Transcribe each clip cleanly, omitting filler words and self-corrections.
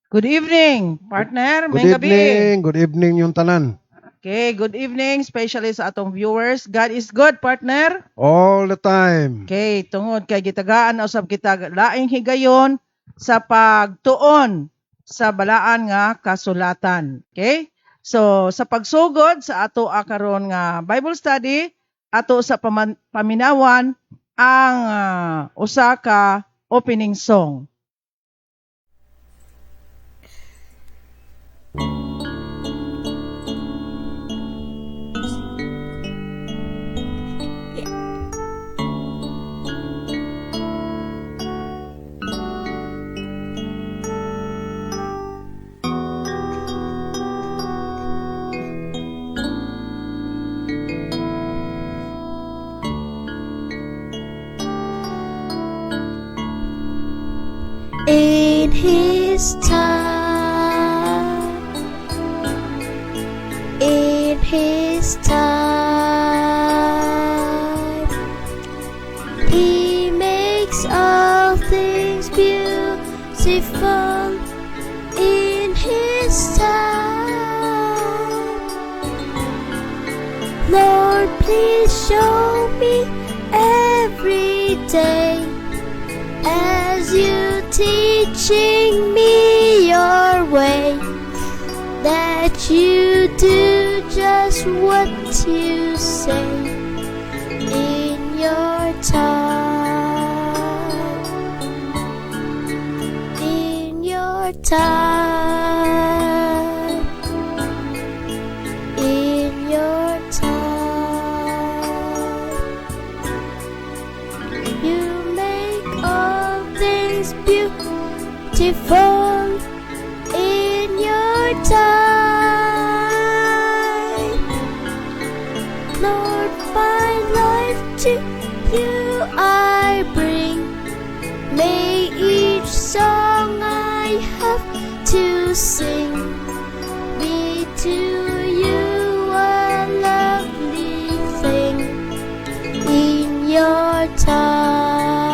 Good evening, partner. Good Maayong gabi. Evening, good evening yung tanan. Okay, good evening, especially sa atong viewers. God is good, partner. All the time. Okay, tungod kay gitagaan usab kita laing higayon sa pagtuon sa balaan nga kasulatan. Okay? So, sa pagsugod sa ato karon nga Bible study, ato sa paminawan ang usa ka opening song. In His time, in His time, He makes all things beautiful in His time. Lord, please show me every day as you teaching me your way, that you do just what you say in your time, in your time, in your time. You make all things beautiful in your time. Lord, my life to you I bring. May each song I have to sing be to you a lovely thing in your time.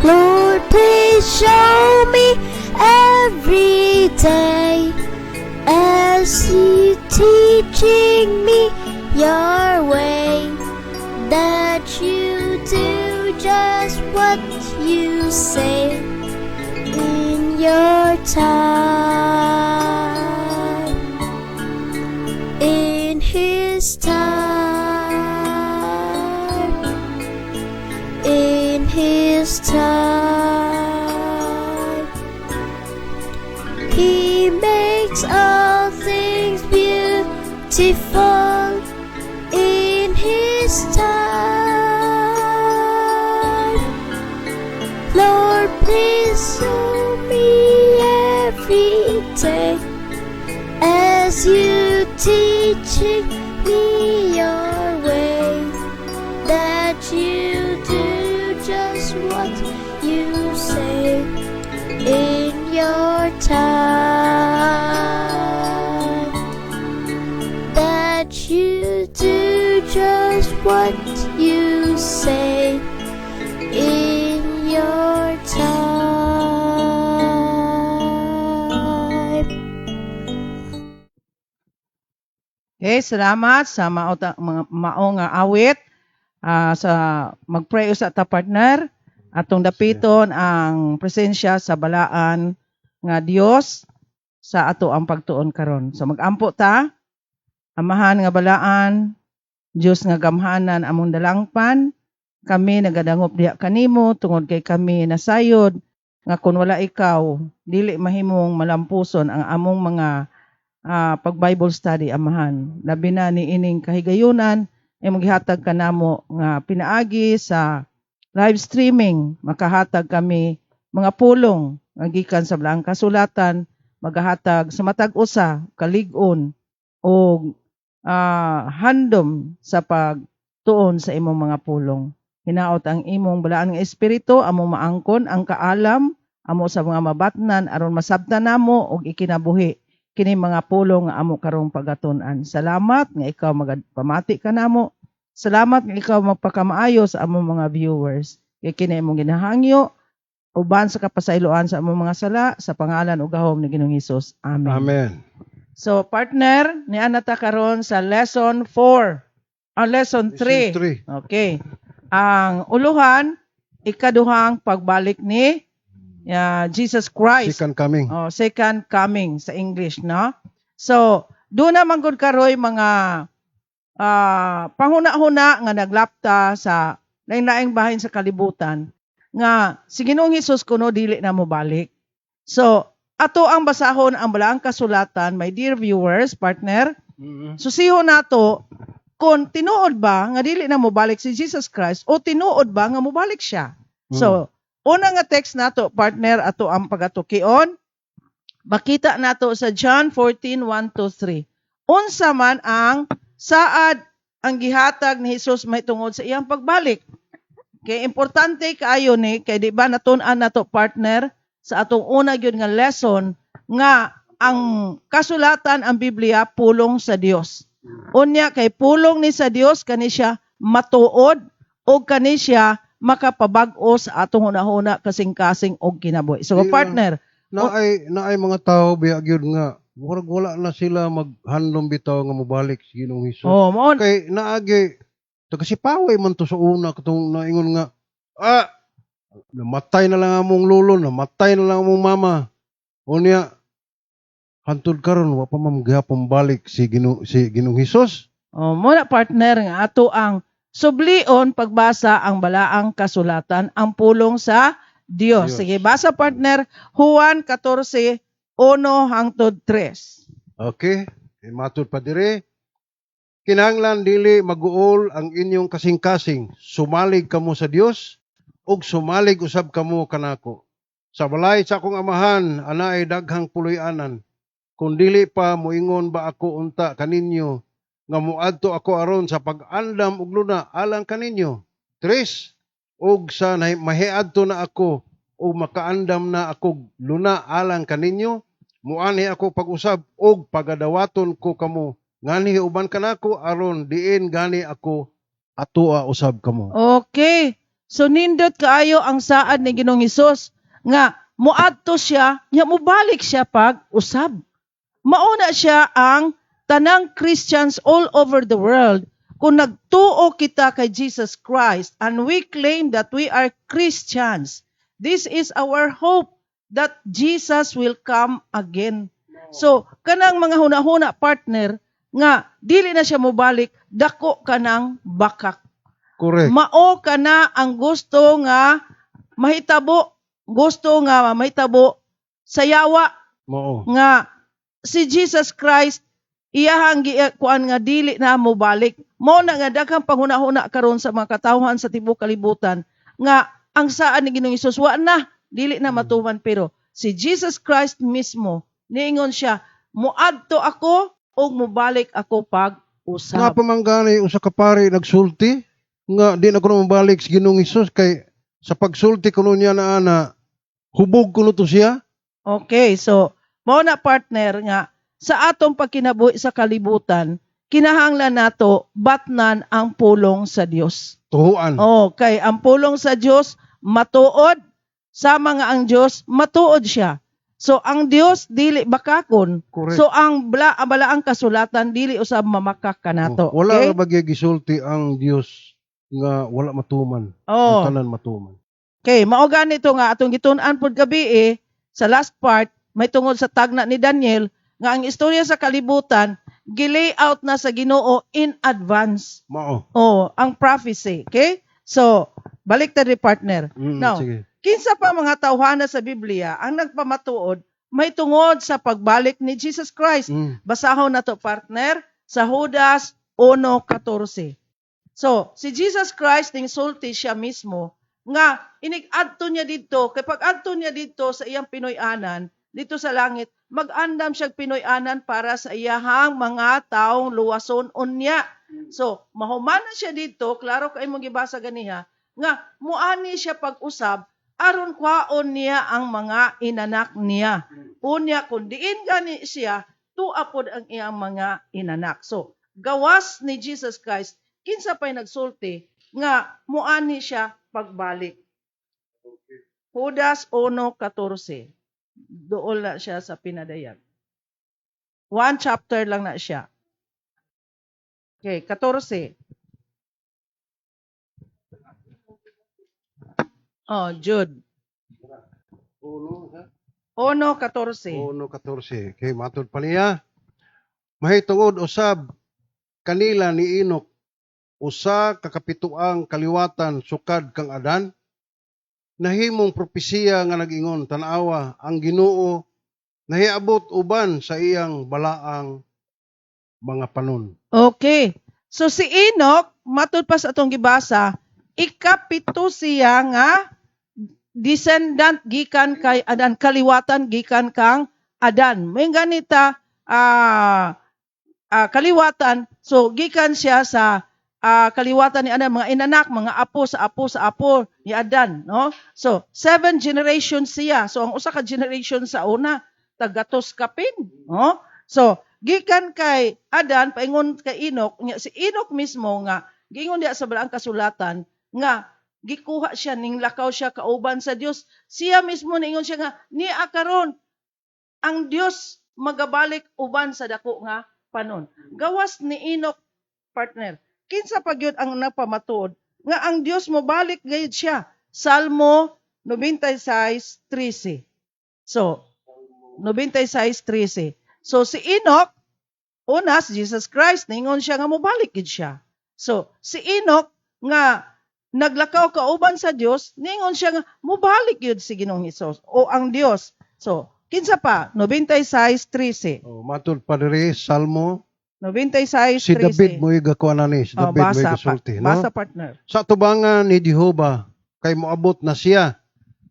Lord, please show me every day as you teaching me your way, that you do just what you say in your time, in His time, in His time. He makes all things beautiful in His time. Lord, please show me every day as you teaching me your way, that you do just what you say in your time, that you do just what you say in your time. Okay, salamat sa mga mao nga awit. Sa mag-pray usa ta, partner, atong dapiton ang presensya sa balaan nga Dios sa ato ang pagtuon karon. So magampo ta. Amahan nga balaan, Dios nga gamhanan among dalangpan, kami nagadangop diha kanimo tungod kay kami nasayod nga kun wala ikaw, dili mahimong malampuson ang among mga pag Bible study, Amahan. Labi na ni ining kahigayunan ay maghihatag kanamo nga pinaagi sa live streaming, makahatag kami mga pulong nga gikan sa balaang kasulatan, magahatag sa matag usa kalig-on og handom sa pagtuon sa imong mga pulong. Hinaot ang imong balaan nga espiritu among maangkon ang kaalam amo sa mga mabatnan aron masabtan namo og ikinabuhi kini mga pulong nga amo karong pagatun-an. Salamat nga ikaw magpamati ka namo. Salamat nga ikaw magpakamaayo sa among mga viewers. Kay kini imong ginahangyo uban sa kapasayloan sa among mga sala sa pangalan ug gahom ni Ginoong Hesus. Amen. Amen. So partner, niana ta karon sa lesson 4. Ang lesson 3. Lesson 3. Okay. Ang uluhan, ikaduhang pagbalik ni Jesus Christ. Second coming. Oh, second coming sa English, no? So, doon naman gud karoy mga panghuna-huna nga naglapta sa laing-laing bahin sa kalibutan nga si Ginoong Hesus kuno dili na mobalik. So, ato ang basahon ang balaang kasulatan, my dear viewers, partner. Susihon nato kung tinuod ba nga dili na mobalik si Jesus Christ o tinuod ba nga mobalik siya. So, una nga text nato, partner, ato ang pagatukion. Makita nato sa John 14:1 to 3. Unsa man ang saad ang gihatag ni Jesus mahitungod sa iyang pagbalik? Kay importante kaayo ni kay di ba natun-an nato, partner, sa atong una gyud nga lesson nga ang kasulatan, ang Biblia, pulong sa Dios. Unya kay pulong ni sa Dios, kani siya matuod ug kani siya makapabag-o sa atong hunahuna, kasing-kasing og kinabuhi. So Di lang. partner, Naay mga tao biya gyud nga murag wala na sila maghandom bitaw nga mobalik si Ginoong Hesus. Oh, mao. Kay naagi to kasi paway man to sa una katong naingon nga namatay na lang among lolo, namatay na lang among mama. Unya hantud karon wa pa man gihapon balik si Ginoong Hesus. Oh, mao na, partner, nga ato ang sublion pagbasa ang balaang kasulatan, ang pulong sa Dios. Dios. Sige, basa, partner, Juan 14:1 hangtod 3. Okay, e matud pa dire. Kinahanglan dili maguol ang inyong kasing-kasing. Sumalig kamo sa Dios ug sumalig usab kamo kanako. Sa balay sa akong amahan anaay daghang puloy-anan. Kung dili pa, moingon ba ako unta kaninyo nga moadto ako aron sa pag-andam og luna alang kaninyo? Tres, ug sa mahiadto na ako ug makaandam na ako luna alang kaninyo, muanhi ako pag-usab ug pagadawaton ko kamo nganhi uban kanako aron diin gani ako, atoa usab kamo. Okay. So nindot kaayo ang saad ni Ginoong Hesus nga moadto siya, nya mobalik siya pag usab. Mauna siya ang tanang Christians all over the world. Kung nagtuo kita kay Jesus Christ and we claim that we are Christians, this is our hope that Jesus will come again. So, kanang mga hunahuna, partner, nga dili na siya mobalik, dako kanang bakak. Mao kana ang gusto nga mahitabo, gusto nga mahitabo sa yawa Mao. nga si Jesus Christ iyahang kuan nga dili na mobalik. Mao na nga daghang panghuna-huna karon sa mga katawhan sa tibuok kalibutan nga ang saad ni Ginoong Hesus wa na, dili na matuman, pero si Jesus Christ mismo niingon siya, "Moadto ako ug mobalik ako pag Nga usab." pa man gani usa ka pari nagsulti nga di na kuno mobalik si Ginoong Hesus kay sa pagsulti kuno niya na ana, hubog kuno to siya. Okay, so mao na, partner, nga sa atong pagkinabuhi sa kalibutan, kinahanglan nato batnan ang pulong sa Dios. Tuhuan. Oh, kay ang pulong sa Dios matuod, sama nga ang Dios matuod siya. So ang Dios dili bakakon. So ang balaang kasulatan dili usab mamakak kanato. Oh, wala Okay? ra ba gyud gisulti ang Dios nga wala matuman? Oh. Ang tanan matuman. Okay, mao ganito nga atong gitun-an pod gabi eh, sa last part may tungod sa tagna ni Daniel nga ang istorya sa kalibutan gi-layout na sa Ginoo in advance. Mao. Oh, ang prophecy, okay? So, balik ta di, partner. Now, sige. kinsa pa mga tawhana sa Biblia ang nagpamatuod may tungod sa pagbalik ni Jesus Christ? Basahon na to, partner, sa Judas 1:14. So, si Jesus Christ ning sulti siya mismo nga inig-adto niya didto, kay pag-adto niya didto sa iyang Pinoy-anan dito sa langit. Mag-andam siya Pinoy-anan para sa iyahang mga taong luwason unya. So, mahuman na siya dito, klaro kay mong gibasa ganiha, nga muani siya pag-usab aron kwaon niya ang mga inanak niya. Unya kung diin gani siya, tua pod ang iyang mga inanak. So, gawas ni Jesus Christ, kinsa pay nagsulti nga muani siya pagbalik? Judas 1:14. Dool na siya sa pinadayag. One chapter lang na siya. Okay, 14. Oh, Jude. Uno, ha? 1:14. 1:14. Okay, matod pa niya. Mahitungod usab kanila ni Enoch, usa ka kapituang kaliwatan sukad kang Adan, nahimong propesiya nga nag-ingon, "Tan-awa, ang Ginoo nahiabot uban sa iyang balaang mga panon." Okay. So si Enoch, matud pa sa atong gibasa, ikapito siya nga descendant gikan kay Adan, kaliwatan gikan kang Adan. May ganita kaliwatan, so gikan siya sa kaliwatan ni Adan, mga inanak, mga apo sa apo sa apo ni Adan, no? So, seven generations siya. So, ang usa ka generation sa una, tagatos kapin, no? So, gikan kay Adan, paingon kay Enoch, nya si Enoch mismo nga giingon diya sa balaang kasulatan nga gikuha siya ning lakaw siya kauban sa Dios. Siya mismo niingon siya nga niya karon ang Dios magabalik uban sa dako nga panon. Gawas ni Enoch, partner, kinsa pa gyud ang nagpamatuod nga ang Dios mobalik gayud siya? Salmo 96:13. So, 96:13. So si Enoch, una si Jesus Christ, ningon siya nga mobalik gid siya. So si Enoch nga naglakaw kauban sa Dios, ningon siya nga mobalik gyud si Ginoong Hesus o ang Dios. So kinsa pa? 96:13. Oh, matud pa diri Salmo 96:13. si David mo'y gakuha ni si Oh, David mo'y basa, pa, gasulti, no? basa, partner. Sa tubangan ni Jehova kay moabot na siya,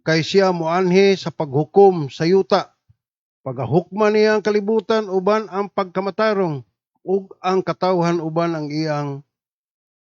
kay siya moanhi sa paghukom sa yuta. Pagahukman niya ang kalibutan uban ang pagkamatarong ug ang katawhan uban ang iyang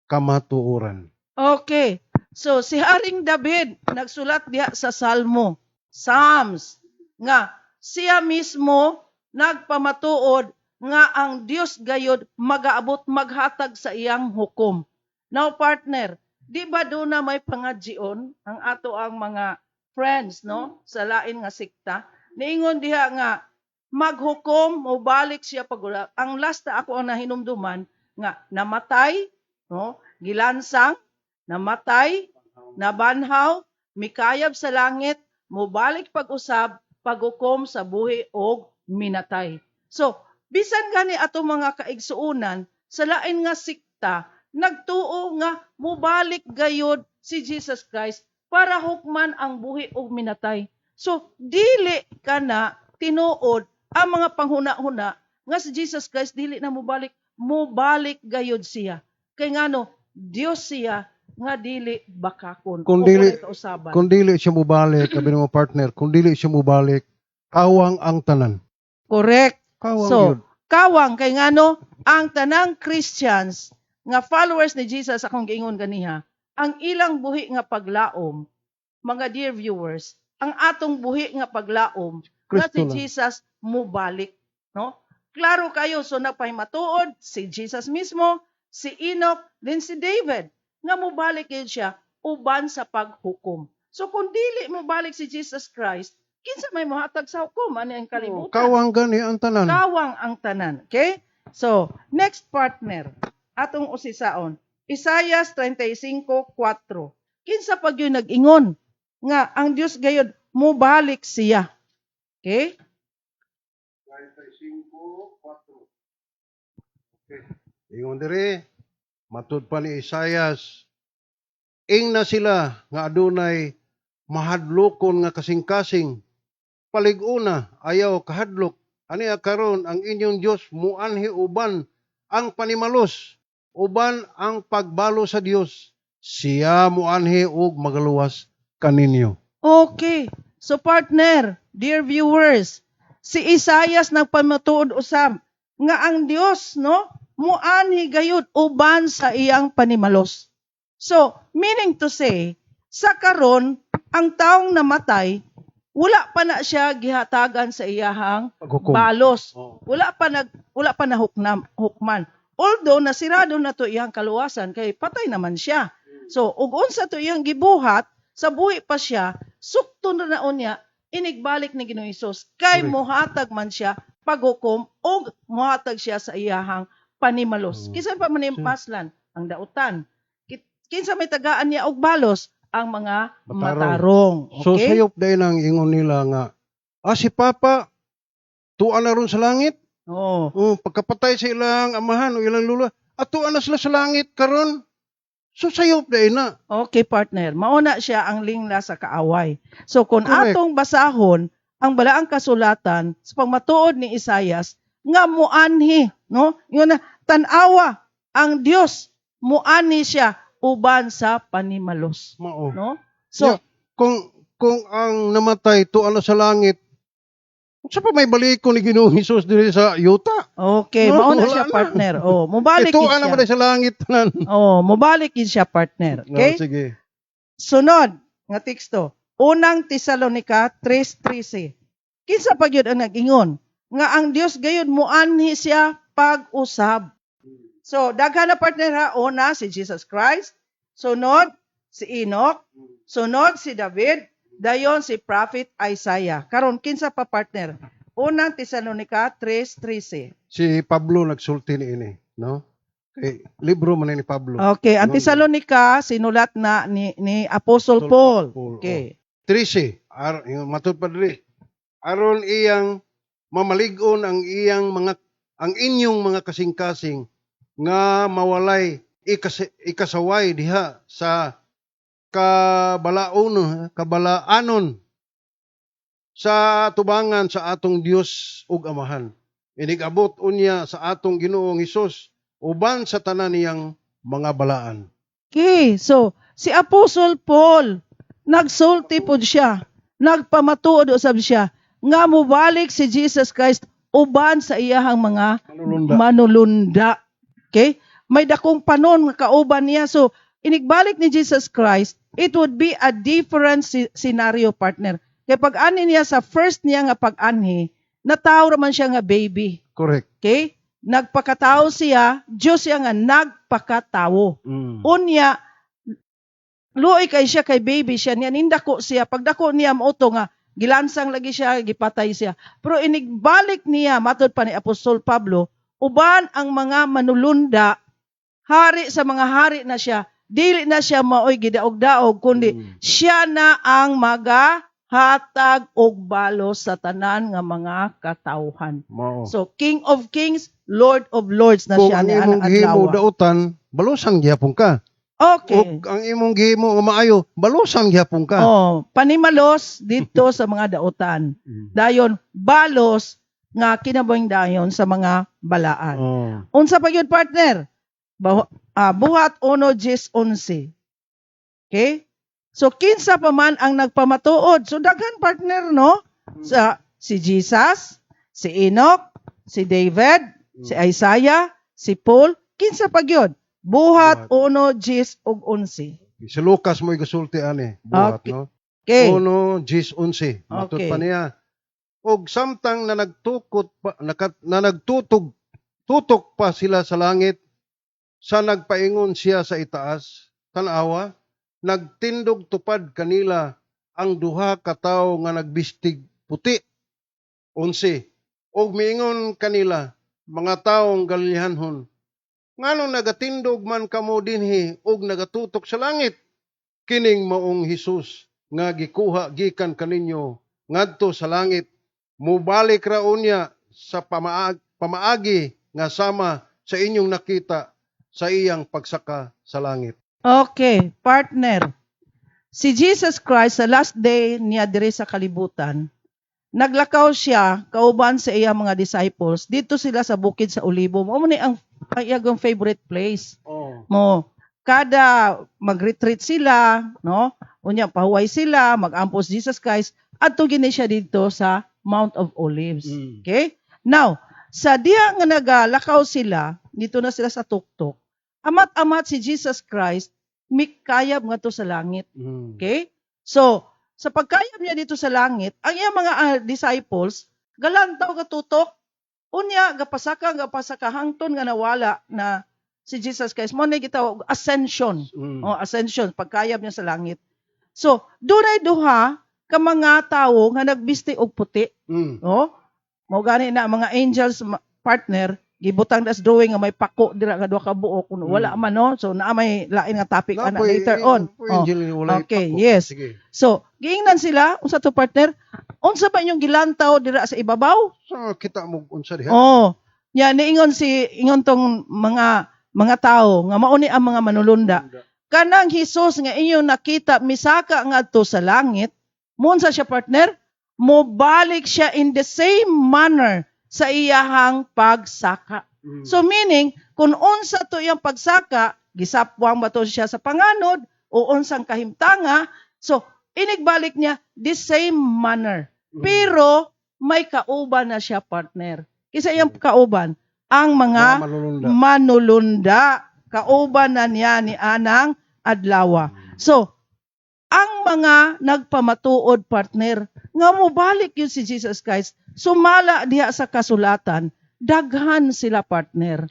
kamatuoran. Okay. So si Haring David nagsulat diha sa Salmo, Psalms, nga siya mismo nagpamatuod nga ang Dios gayod magaabot maghatag sa iyang hukom. Now, partner, di ba do na may pangadjion ang ato ang mga friends, no, sa lain nga sekta? Niingon diha nga maghukom, mobalik siya pagula. Ang last na ako ang nahinumduman nga namatay, no, gilansang, namatay, nabanhaw, mikayab sa langit, mobalik pag-usab, paghukom sa buhi og minatay. So, bisan gani ato mga kaigsuonan sa lain nga sikta, nagtuo nga mobalik gayod si Jesus Christ para hukman ang buhi og minatay. So, dili kana tinuod ang mga panghuna-huna nga si Jesus Christ dili na mobalik, mobalik gayod siya. Kay ngano, Dios siya nga dili bakakon Kung o dili- walay kausaban. Kung dili siya mobalik, kabi mo, partner, kung dili siya mobalik, kawang ang tanan. Correct. Kawang So, yun. kawang kay ngano ang tanang Christians nga followers ni Jesus, akong giingon ganiha, ang ilang buhi nga paglaom, mga dear viewers, ang atong buhi nga paglaom nga Kristo si lang. Jesus mubalik, no? Klaro kayo. So nagpahimatuod si Jesus mismo, si Enoch, then si David nga mubalik yun siya uban sa paghukom. So kung dili mobalik si Jesus Christ, kinsa may mohatag sa hukom ani ang kalibutan? Kawang gani ang tanan. Kawang ang tanan. Okay? So, next, partner, atong usisaon. Isaiah 35:4. Kinsa pag yun nag-ingon nga ang Dios gayod mobalik siya? Okay? 35:4. Okay. Ingon diri, matud pa ni Isayas, ingna sila nga adunay mahadlokon nga kasing-kasing. Palig-una, ayaw kahadlok. Ani karon ang inyong Dios muanhi uban ang panimalos, uban ang pagbalo sa Dios. Siya muanhi ug magaluwas kaninyo. Okay. So partner, dear viewers, Si Isayas nagpamatuod usab nga ang Dios, no, muanhi gayud uban sa iyang panimalos. So, meaning to say, sa karon ang taong namatay, wala pa na siya gihatagan sa iyahang Paghukom. Balos. Oo. Wala pa nahuknam hukman. Although nasirado na to iyang kaluwasan kay patay naman siya. So ug unsa to iyang gibuhat sa buhi pa siya, sukto na naon niya inigbalik ni Ginoong Hesus kay mohatag man siya paghukom ug mohatag siya sa iyahang panimalos. Kinsa pa man paslan ang dautan? Kinsa may tagaan niya og balos? Ang mga Matarong. Matarong. So Okay? sayop dahil ang ingon nila nga si Papa tuwa na ron sa langit. Oo. Oh, pagkapatay sa ilang amahan o ilang lula, atuan na sila sa langit karon. So sayop dahil na. Okay, partner. Mauna siya ang lingla sa kaaway. So kung atong basahon ang balaang kasulatan sa pagmatuod ni Isayas nga muanhi, no? Yun na tan-awa ang Dios, muanhi siya uban sa panimalos, Mao. no? So, Yeah. Kung ang namatay tuwa na sa langit, sa pa may balik ko ni Ginoong Hesus diri sa yuta? Okay, No, mauna wala siya, na. partner. Oh, mubalik Ituan gid na siya. man sa langit tanan. Oh, mubalik gid siya, partner. Okay? No, sige. Sunod nga teksto. Unang Tesalonica 3:13. Kinsa pa gyud ang nag-ingon nga ang Dios gayud muanhi siya pag-usab? So daghan na, partner, ha. Una si Jesus Christ, sunod si Enoch, sunod si David, dayon si Prophet Isaiah. Karon kinsa pa, partner? Unang Tesalonica 3:13. Si Pablo nagsulti ni ini, no? Kay libro man ni Pablo. Okay, ang No? Tesalonica sinulat na ni Apostle Paul. Paul, Okay. 13 yung matud pa diri, aron iyang mamalig-on ang inyong mga kasing-kasing nga mawalay ikasaway diha sa kabalaanon sa tubangan sa atong Dios ug Amahan inig-abot unya sa atong Ginoong Hesus uban sa tanan niyang mga balaan. Okay, so si Apostle Paul nagsulti pod siya, nagpamatuod usab siya nga mobalik si Jesus Christ uban sa iyahang mga Manulunda. Manulunda. Okay? May dakong panon nga kauban niya. So inigbalik ni Jesus Christ, it would be a different scenario, partner. Kay pag-ani niya sa first niya nga pag-anhi, natawo ra man siya nga baby. Okay? Nagpakatao siya, Diyos siya nga nagpakatawo. Unya, luoy kay siya kay baby siya niya, nindako siya. Pagdako niya mao to nga, gilansang lagi siya, gipatay siya. Pero inigbalik niya, matod pa ni Apostol Pablo, uban ang mga manulunda, hari sa mga hari na siya, dili na siya maoy gidaog-daog, kundi siya na ang magahatag og balos sa tanan nga mga katawhan. Mao. So, King of Kings, Lord of Lords na Kung siya ang ni imong anang gihimo adlaw. dautan, balusan gihapon ka. Ug ang imong gihimo nga maayo, balusan gihapon ka. Oh, panimalos dito sa mga dautan. Dayon balos nga kinabuhing dayon sa mga balaan. Unsa pa gyud, partner? Buhat 1:11. Okay? So kinsa pa man ang nagpamatuod? So daghan, partner, no? Sa si Jesus, si Enoch, si David, si Isaiah, si Paul, kinsa pa gyud? Buhat 1:10 ug 11. Si Lucas mo gasulti ani, Buhat, no? Okay. 1:10-11. Matud pa niya. Og samtang na nagtukot pa, na nagtutog tutok pa sila sa langit sa nagpaingon siya sa itaas, tan-awa, nagtindog tupad kanila ang duha ka tawo nga nagbistig puti. 11. Og miingon kanila, "Mga taong Galileanhon, nganong nagatindog man kamo dinhi og nagatutok sa langit? Kining maong Hesus nga gikuha gikan kaninyo ngadto sa langit, mubalik ra unya sa pamaagi nga sama sa inyong nakita sa iyang pagsaka sa langit." Okay, partner. Si Jesus Christ sa last day niya diri sa kalibutan, naglakaw siya kauban sa iyang mga disciples. Dito sila sa bukid sa Olibo. Mao ni ang iyang favorite place. Mo kada mag-retreat sila, no? Unya pahuway sila, mag-ampos Jesus Christ, adto gini siya dito sa Mount of Olives. Okay? Now, sa diha nga nagalakaw sila, dito na sila sa tuktok, amat-amat si Jesus Christ mikayab ngadto sa langit. Okay? So, sa pagkayab niya dito sa langit, ang iyang mga disciples, galantaw gatutok, unya, gapasaka, gapasaka, hangton nga nawala na si Jesus Christ. Mao na gitawag ascension. Oh, ascension, pagkayab niya sa langit. So, dunay duha ka mga tawo nga nagbisti og puti. No? Mao gani na ang mga angels, partner, gibutang das drawing nga may pako dira nga duha ka buok kuno wala man, no. So naa may lain nga topic ana later on. Napoy Oh. angel nga walay Okay, pako. yes. Sige. So, giingnan sila, unsa to, partner? Unsa ba inyong gilantaw dira sa ibabaw? So kita mo unsa diha? Oh. Nya niingon si ingon tong mga tao nga mao ni ang mga manulunda. Kanang Hesus nga inyong nakita misaka ngadto sa langit, mounsa siya, partner? Mobalik siya in the same manner sa iyahang pagsaka. So meaning, kung unsa to iyang pagsaka, gisapwang ba to siya sa panganod o unsang kahimtanga, so inigbalik niya the same manner. Pero may kauban na siya, partner. Kinsa iyang kauban? Ang mga Mga manulunda. Manulunda. Kauban na niya ni anang adlawa. So, ang mga nagpamatuod, partner, nga mobalik yun si Jesus Christ, sumala diha sa kasulatan, daghan sila, partner.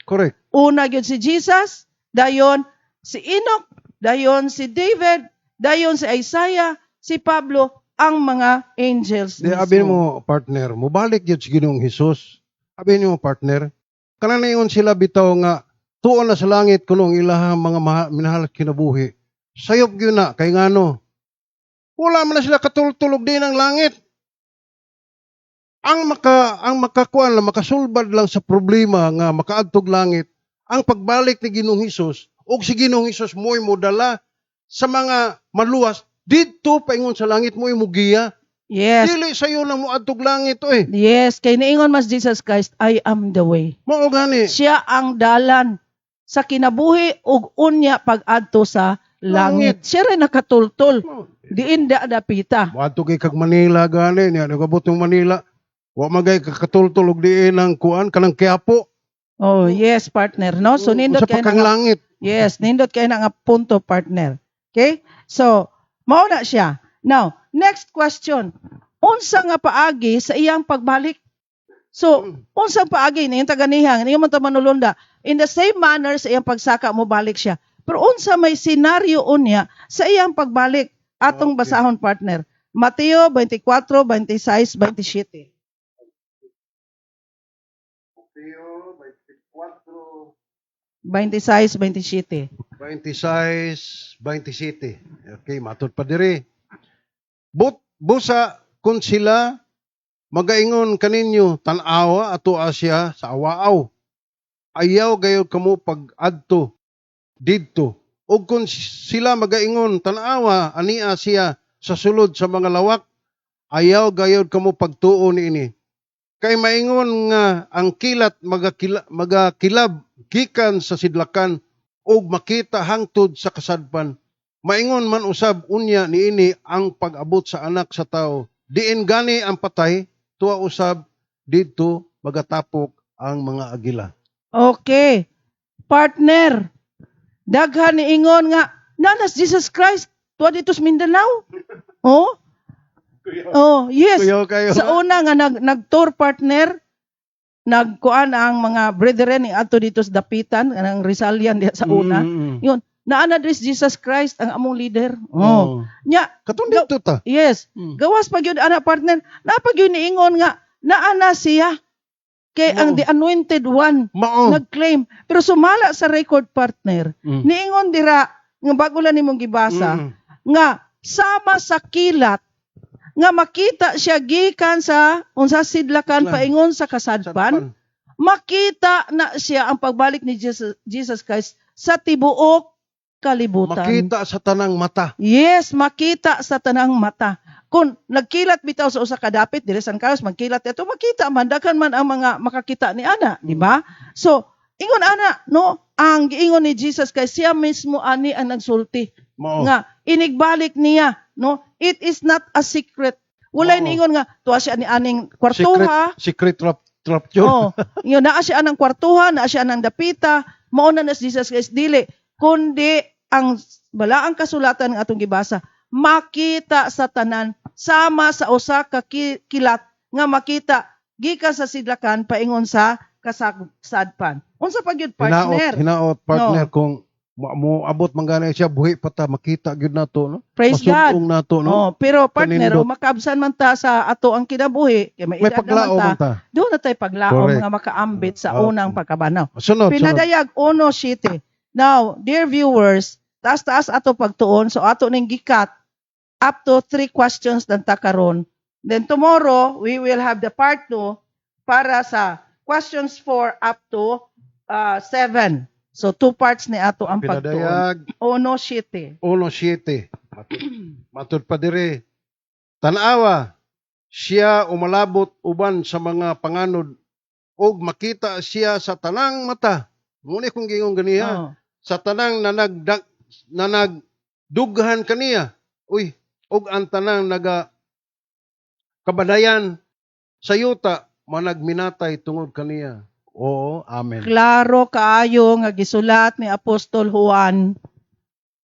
Una yun si Jesus, dayon si Enoch, dayon si David, dayon si Isaiah, si Pablo, ang mga angels Di mismo. abi mo, partner, mobalik gyud si Ginoong Hesus. Abi nimo, partner, kanang ingon sila bitaw nga tuon na sa langit kuno ang ilahang mga minahal kinabuhi. Sayop gyud na kay ngano? Wala man na sila katultulog din ang langit. Ang makakuan lang, makasulbad lang sa problema nga makaadtog langit ang pagbalik ni Ginoong Hesus, ug si Ginoong Hesus mo'y modala sa mga maluwas didto paingon sa langit, mo'y mugiya. Dili sayo na mo adtog langit oy. Yes, kay niingon mas Jesus Christ, "I am the way." Mao gani. Siya ang dalan sa kinabuhi ug unya pag-adto sa langit. Siya rin nakatultol. Diin da dapita. Moadto kay kag Manila gani niya, nagabot ng Manila. Wa magay kakatultol og diin ang kuan kanang Quiapo. Oh, yes, partner, no? So nindot Sa kay pakang na, langit. Yes, nindot kay na nga punto, partner. Okay? So, mao na siya. Now, next question. Unsa nga paagi sa iyang pagbalik? So, unsang paagi ni taganihan, niyo man ta manulunda. In the same manner sa iyang pagsaka mo balik siya. Pero unsa may senaryo unya sa iyang pagbalik? Atong basahon, partner. Mateo 24, 26, 27. Mateo 24 26, 27. 26, 27. Okay, matod pa diri. Busa kung sila magaingon kaninyo, "Tan-awa, ato siya sa awaaw." Ayaw gayud kamo pag-adto didto. Ug kung sila magaingon, "Tan-awa, ania siya sa sulod sa mga lawak," ayaw gayud kamo pagtuo niini. Kay maingon nga ang kilat magakilab gikan sa sidlakan ug makita hangtod sa kasadpan. Maingon man usab unya niini ang pag-abot sa Anak sa Tao. Diin gani ang patay, tuwa usab didto magatapok ang mga agila. Okay. Partner, daghan ni ingon nga nanas Jesus Christ tuwa dito sa Mindanao. Oh? Oh, yes. Kuyaw kayo. Sa una nga nag-tour, partner, nagkuan ang mga brethren ni adto dito sa Dapitan, ang Rizalian diha sa una. Yun, naa na diri si Jesus Christ ang among leader. Oh. Oh. Nya, Katong dito ta. Yes. Gawas pa gyud ana, partner, naa pa gyud niingon nga naa na siya. Kay ang the anointed one Mao. nag-claim. Pero sumala sa record, partner, niingon dira nga bago lang nimong gibasa nga sama sa kilat nga makita siya gikan sa unsa, sidlakan Sidlakan. paingon sa kasadpan, makita na siya ang pagbalik ni Jesus Christ sa tibuok kalibutan. Makita sa tanang mata. Yes, makita sa tanang mata. Kung nagkilat bitaw sa usa ka dapit dire San Carlos, magkilat ito, makita man, daghan man ang mga makakita ni ana, di ba? So, ingon ana, no, ang giingon ni Jesus kay siya mismo ani ang nagsulti Mao. nga inigbalik niya, no? It is not a secret. Walay niingon nga tuwa siya ni aning kwartuha. Secret, secret rapture. Oh, yun naa siya anang kwartuha, naa siya anang dapita, mao na na si Jesus Christ. Dili, kundi ang balaang kasulatan nga atong gibasa, makita sa tanan sama sa usa ka kilat nga makita gikan sa sidlakan paingon sa kasadpan. Unsa pa gyud, partner? Hinaot, hinaot, partner, kung mo abot man gani siya buhi pa ta, makita gyud nato, no? Praise God. Masudong nato, no? Oh, pero partner, Kanindot. oh, makaabsan man ta sa ato ang kinabuhi, kay may May edad naman paglaom ta, man ta. doon na tayo paglaom nga makaambit sa unang pagkabanaw. Sunod, sunod. Pinadayag 1:7. Now, dear viewers, taas-taas ato pagtuon. So ato ning gikat up to three questions dan ta karon. Then tomorrow, we will have the part 2 para sa questions 4 up to 7. So two parts ni ato ang pagtuon. Pinadayag 1:7. 1:7. Matud pa dire. Tanawa, siya umalabot uban sa mga panganod ug makita siya sa tanang mata. Muna kong giingon ganiha. Sa tanang nanagdag nanagdughan kaniya. Uy, ug ang tanang naga kabadayan sa yuta managminatay tungod kaniya. Oo, amen. Klaro kaayo nga gisulat ni Apostol Juan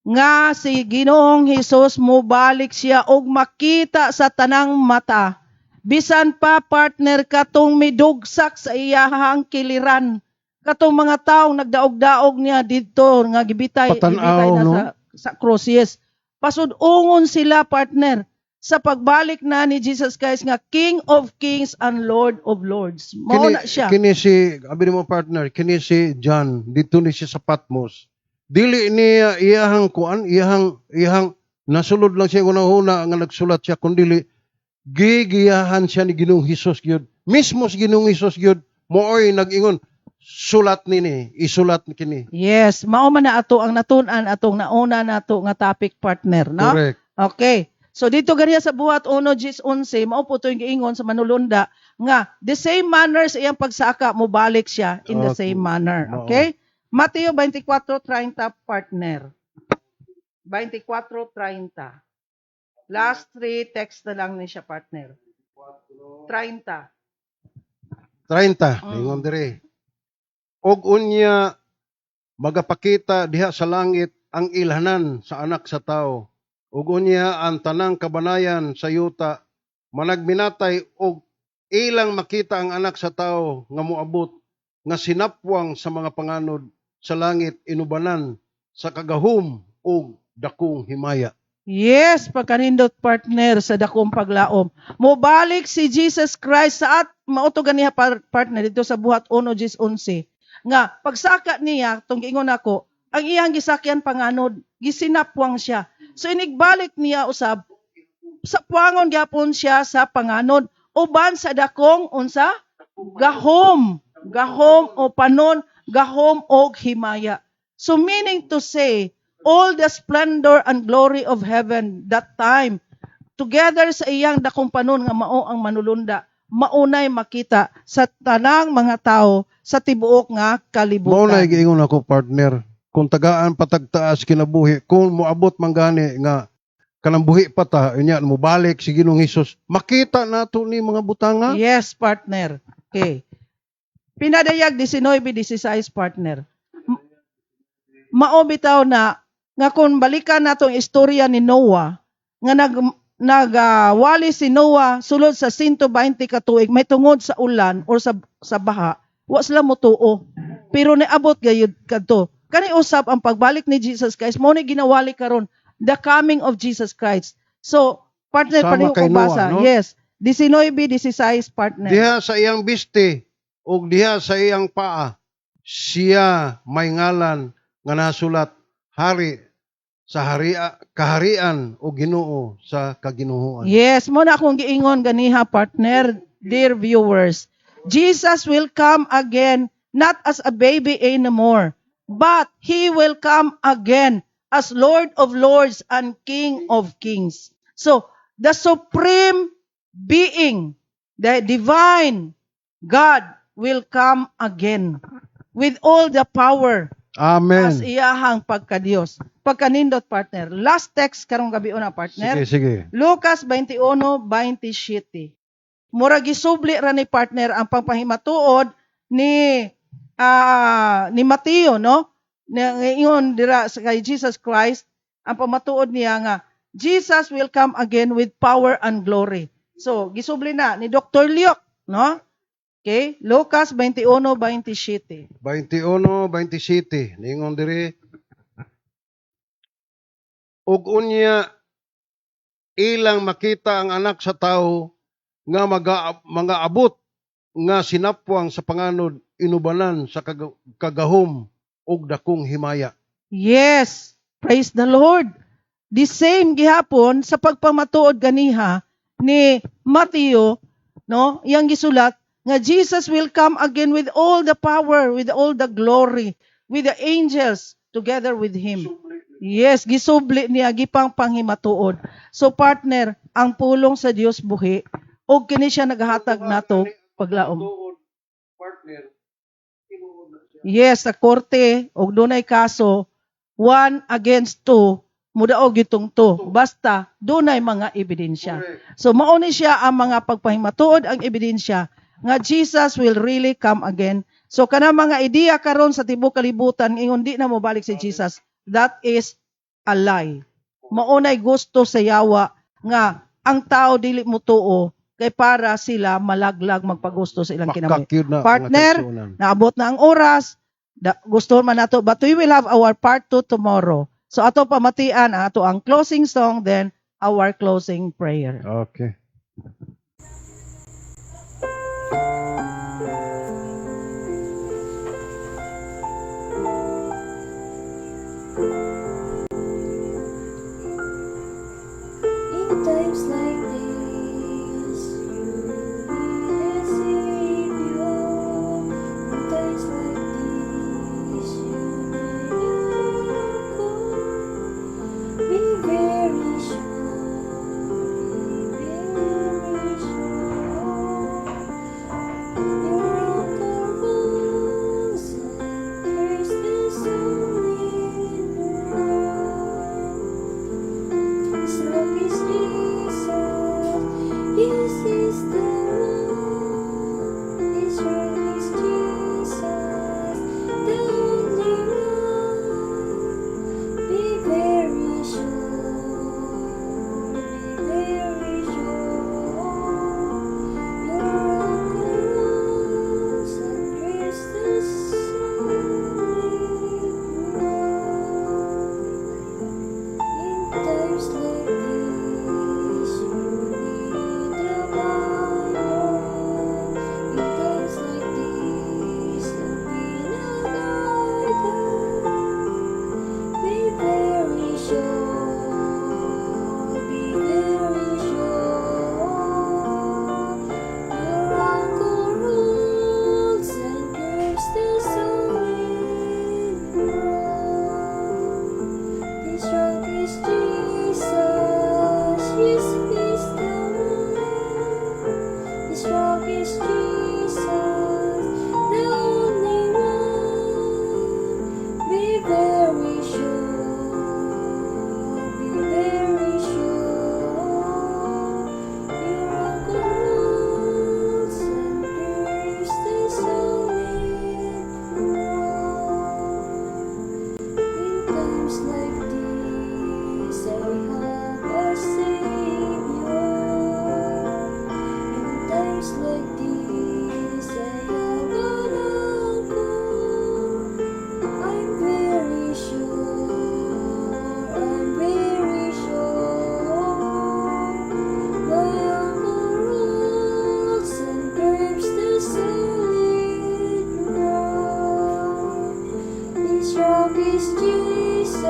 nga si Ginoong Hesus mobalik siya og makita sa tanang mata. Bisan pa, partner, katong midugsak sa iyahang kiliran. Katong mga taong nagdaog-daog niya didto nga gibitay, Patan-aw, gibitay na no? sa cross. Yes. Pasud-ungon sila, partner, sa pagbalik na ni Jesus Christ nga King of Kings and Lord of Lords. Mao na siya. Kini si, abi mo partner, kini si John, dito ni siya sa Patmos. Dili niya iyahang kuan, iyahang nasulod lang siya una-una nga nagsulat siya, kundili gigiyahan siya ni Ginoong Hesus gyud. Mismo si Ginoong Hesus gyud mooy nag-ingon, "Sulat nini, isulat kini." Yes, mao man na ato ang natun-an atong nauna nato nga topic, partner, no? Correct. Okay. So dito ganiya sa Buhat 1:11, mao po to yung giingon sa manulunda nga the same manner sa iyang pagsaka, mobalik siya in the same manner. Okay? Mateo 24:30, partner. 24:30. Last three text na lang ni siya, partner. 30. 30, ingon diri. Og unya magapakita diha sa langit ang ilhanan sa Anak sa Tao. Ug unya ang tanang kabanayan sa yuta managminatay og ilang makita ang Anak sa Tao nga moabot nga sinapwang sa mga panganod sa langit inubanan sa kagahom ug dakong himaya. Yes, pagkanindot, partner, sa dakong paglaom. Mobalik si Jesus Christ sa at mao to ganiha, partner, dito sa Buhat 1:11. Nga pagsaka niya tong giingon nako, ang iyang gisakyan panganod, gisinapwang siya. So inigbalik niya usab sa puangon gyapon siya sa panganod uban sa dakong unsa? Gahom, gahom o panon, gahom og himaya. So meaning to say, all the splendor and glory of heaven that time together sa iyang dakong panon nga mao ang manulunda, maunay makita sa tanang mga tao sa tibuok nga Mao na kalibutan. Giingon ako, partner, kung tagaan patagtaas kinabuhi, kung moabot man gani nga kanang buhi pa ta, unya mobalik si Ginoong Hesus, makita nato ni mga butanga. Yes, partner. Okay. Pinadayag 19:16, partner. Mao bitaw na nga kung balikan natong istorya ni Noah nga nagwali si Noah sulod sa 120 ka tuig may tungod sa ulan or sa baha, wa sila motuo. Pero niabot gayud kadto. Kani usab ang pagbalik ni Jesus Christ mo ni ginawali karon, the coming of Jesus Christ. So, partner, Sama pareho kay ko basa. Noah, no? Yes. 19:16, partner. Diha sa iyang biste ug diha sa iyang paa siya may ngalan nga nasulat, "Hari sa haria, kaharian ug Ginoo sa kaginuohan." Yes, mo na akong giingon ganiha, partner, dear viewers. Jesus will come again not as a baby anymore, but he will come again as Lord of Lords and King of Kings. So, the supreme being, the divine God will come again with all the power Amen. as iyahang pagkadiyos. pagkanindot, partner. Last text karong gabi una, partner. Sige, sige. Lucas 21:27. Mura gisubli ra ni partner ang pagpahimatuod ni Mateo, no? Ngayon dira sa kay Jesus Christ ang pamatuod niya nga Jesus will come again with power and glory. So, gisubli na ni Dr. Luke, no? Okay? Lucas 21:27. 21:27, ningon diri, ug unya ilang makita ang Anak sa Tawo nga mga abot nga sinapwang sa panganod inubanan sa kagahom ug dakong himaya. Yes, praise the Lord. The same gihapon sa pagpamatuod ganiha ni Mateo, no? Iyang gisulat nga Jesus will come again with all the power, with all the glory, with the angels together with him. Yes, gisubli niya gipang panghimatuod. So partner, ang pulong sa Dios buhi ug kini siya nagahatag nato paglaom. Partner, tinuod na siya. Yes, sa korte og dunay kaso, one against two, mudaog itong two. Basta dunay mga ebidensya. Correct. So mao ni siya ang mga pagpahimatuod, ang ebidensya nga Jesus will really come again. So kana mga ideya karon sa tibuok kalibutan ingon di na mobalik si Jesus, that is a lie. Maunay gusto sa yawa nga ang tao dili mo tuo kay para sila malaglag, magpagusto sa ilang kinabuhi. Pakak yun na, mga Partner, kaigsuonan. naabot na ang oras. Da, gusto man nato, but we will have our part 2 tomorrow. So ato pamatian ang ato ang closing song, then our closing prayer. Okay. In times like these, you need a savior. In times like these, you need an anchor. Be very sure, be very sure. Your anchor holds and grips the solid rock. This rock is Jesus, yes, He's the one. This rock is Jesus, the only one. Be very sure, be very sure. Your anchor holds and grips the solid rock. In times like these, you need a banner. In times like these, a guider. Be very sure, be very sure. Your anchor holds and grips the solid rock. This rock is Jesus, yes, He's the one. This rock is Jesus, the only one. Be very sure, be very sure. Your anchor holds and grips the solid rock. In times like these, I have a Savior. In times like these, I have an anchor. I'm very sure, I'm very sure. My anchor holds and grips the solid rock. This rock is Jesus,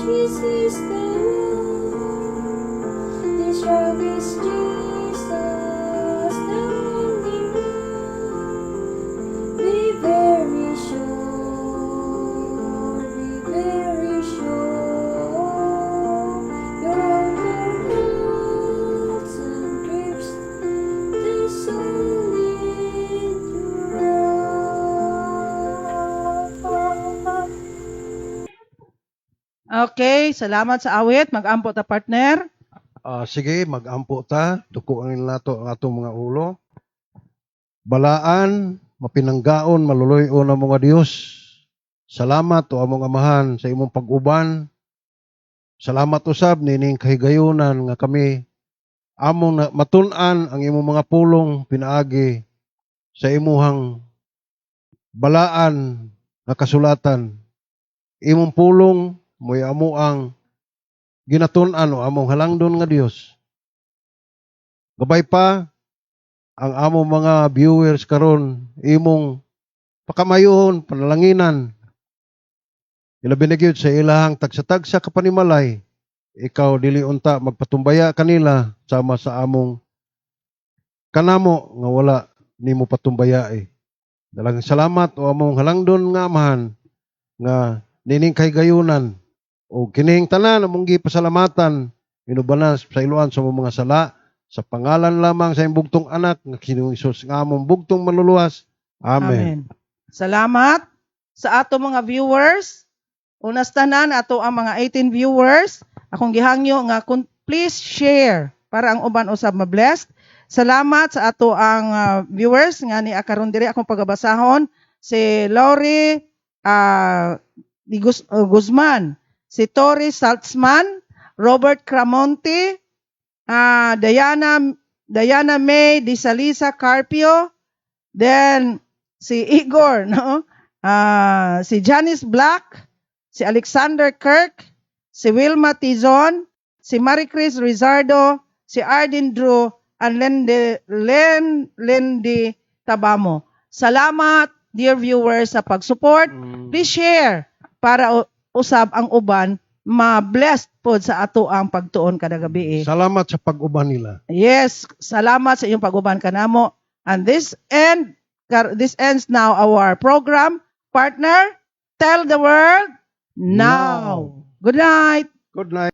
yes, He's the one. This rock is Jesus, the only one. Be very sure, be very sure. Your anchor holds and grips the solid rock. Okay, salamat sa awit. Mag-ampo ta, partner. Ah, sige, mag-ampo ta, dukuan nato ang atong mga ulo. Balaan, mapinanggaon, maluloy-on ang mga Dios. Salamat o among Amahan sa imong pag-uban. Salamat usab nining kahigayunan nga kami among matun-an ang imong mga pulong pinaagi sa imuhang balaan nga kasulatan. Imong pulong mo'y amo ang ginatun-an o among halangdon nga Dios. Gabay pa ang among mga viewers karon, imong pakamayuhon, panalanginan. Ilabi na gyud sa ilahang tagsa-tagsa kapanimalay. Ikaw dili unta magpatumbaya kanila sama sa among kanamo nga wala nimo patumbayai. Dalang salamat o among halangdon nga Amahan nga nining kahigayunan o kining tanan among gipasalamatan inubanas sa iluan sa among mga sala sa pangalan lamang sa imong bugtong anak nga si Jesus nga among bugtong manluluwas. Amen. Salamat sa ato mga viewers. Unas tanan ato ang mga 18 viewers. Akong gihangyo nga kun please share para ang uban usab ma-blessed. Salamat sa ato ang viewers nga ni karon diri akong pagabasahon si Lori Di Guzman, si Tori Saltzman, Robert Cramonte, Diana Diana May Di Salisa Carpio, then si Igor, no? Si Janice Black, si Alexander Kirk, si Wilma Tizon, si Maricris Rizardo, si Arden Drew, and Lende, Len, Lendy Tabamo. Salamat, dear viewers, sa pag-support. Please share para usab ang uban ma-blessed pod sa ato ang pagtuon kada gabi. Salamat sa pag-uban nila. Yes, salamat sa iyong pag-uban kanamo. And this ends now our program. Partner, tell the world now. Now. Good night. Good night.